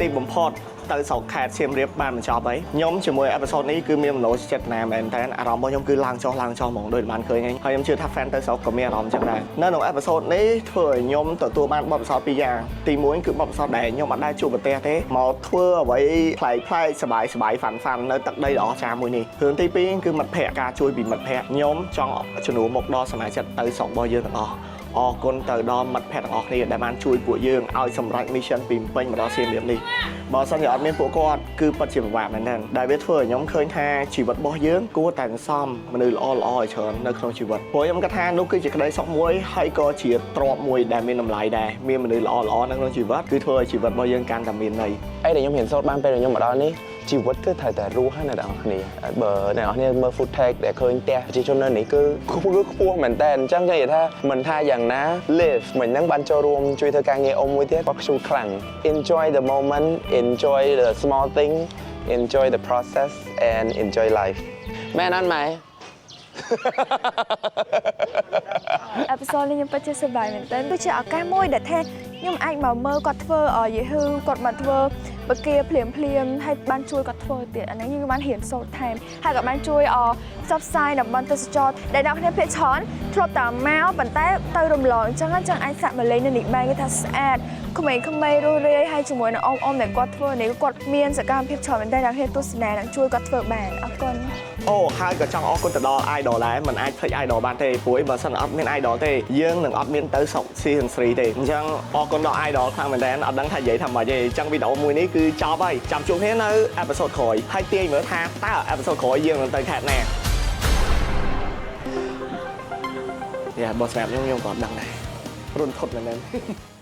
ទីបំផុតទៅស្រុកខេត្តសៀមរាបបានបញ្ចប់ហើយខ្ញុំជាមួយ episode នេះគឺមានមនោចេតនាមែនតើអារម្មណ៍របស់ខ្ញុំគឺឡើងចុះឡើងចុះហ្មងដូចបានឃើញហើយហើយខ្ញុំជឿថា fan ទៅស្រុកក៏មានអារម្មណ៍ចឹងដែរនៅក្នុង episode នេះធ្វើឲ្យខ្ញុំទទួលបានបទពិសោធន៍ពីរយ៉ាងទីមួយគឺបទពិសោធន៍ដែលខ្ញុំអត់ដែលជួបប្រទះទេមកធ្វើអ្វីប្លែកប្លែកសบายសบาย fun fun នៅទឹកដីដ៏អស្ចារ្យមួយនេះរឿងទីពីរគឺមិត្តភ័ក្តិការជួយពីមិត្តភ័ក្តិខ្ញុំចង់ជំនួសមុខដល់សមាជិកទៅស្រុករបស់យើងទាំងអស់អរគុណទៅដល់មិត្តភ័ក្តិទាំងអស់គ្នាដែលបានជួយពួកយើងឲ្យសម្រេច mission ពីភ្នំពេញមកដល់សៀមរាបនេះបើសិនជាអត់មានពួកគាត់គឺពិតជាពិបាកមែនទែនដែលវាធ្វើឲ្យខ្ញុំឃើញថាជីវិតរបស់យើងគួរតែសន្សំមនុស្សល្អល្អឲ្យច្រើននៅក្នុងជីវិតព្រោះខ្ញុំគិតថានោះគឺជាក្តីសុខមួយហើយក៏ជាទ្រព្យមួយដែលមានតម្លៃដែរមានមនុស្សល្អល្អនៅក្នុងជីវិតគឺធ្វើឲ្យជីវិតរបស់យើងកាន់តែមានន័យ អីដែលខ្ញុំរៀនសូត្របានពេលដែលខ្ញុំមកដល់នេះជីវិតគឺត្រូវតែរស់ហើយអ្នកទាំងអស់គ្នាបើអ្នកទាំងអស់គ្នាមើល footage ដែលឃើញផ្ទះប្រជាជននៅនេះគឺខ្ពស់គឺខ្ពស់មែនតើអញ្ចឹងគេនិយាយថាមិនថាយ៉ាងណា live មិនហ្នឹងបានចូលរួមជួយធ្វើការងារអ៊ំមួយទៀតគាត់ខ្ជូតខ្លាំង Enjoy the moment, enjoy the small thing, enjoy the process and enjoy life. មែនអត់ម៉ែ Episode នេះខ្ញុំពិតជាសប្បាយមែនទែនគឺជាឱកាសមួយដែលថាខ្ញុំអាចមកមើលគាត់ធ្វើយេហ៊ឺគាត់មកធ្វើបកាភ្លាមភ្លាមហើយបានជួយគាត់ធ្វើទៀតអានេះខ្ញុំបានរៀនសូត្រថែមហើយក៏បានជួយអផ្សព្វផ្សាយតំបន់ទេសចរដែលអ្នកគ្នាភាគច្រើនធ្លាប់តែមកប៉ុន្តែទៅរំលងអញ្ចឹងអញ្ចឹងអាចសាក់មកលេងនៅនេះបានគេថាស្អាតក្មេងៗរស់រាយហើយជាមួយនឹងអ៊ំអ៊ំដែលគាត់ធ្វើនេះគាត់មានសកម្មភាពច្រើនមែនទែនអ្នកគ្នាទស្សនានិងជួយគាត់ធ្វើបានអរគុណ អូហើយក៏ចង់អរគុណទៅដល់ idol ដែរមិនអាចភ្លេច idol បានទេព្រោះបើសិនអត់មាន idol ទេយើងនឹងអត់មានទៅស្រុក season 3ទេអញ្ចឹងអរគុណដល់ idol ខ្លាំងមែនតើអត់ដឹងថានិយាយថាម៉េចទេអញ្ចឹងវីដេអូមួយនេះគឺចប់ហើយចាំជួបគ្នានៅ episode ក្រោយហើយទាញមើលថាតើ episode ក្រោយយើងនឹងទៅខេត្តណាយ៉ាបើសម្រាប់ខ្ញុំខ្ញុំក៏អត់ដឹងដែររុនធត់មែនទេ។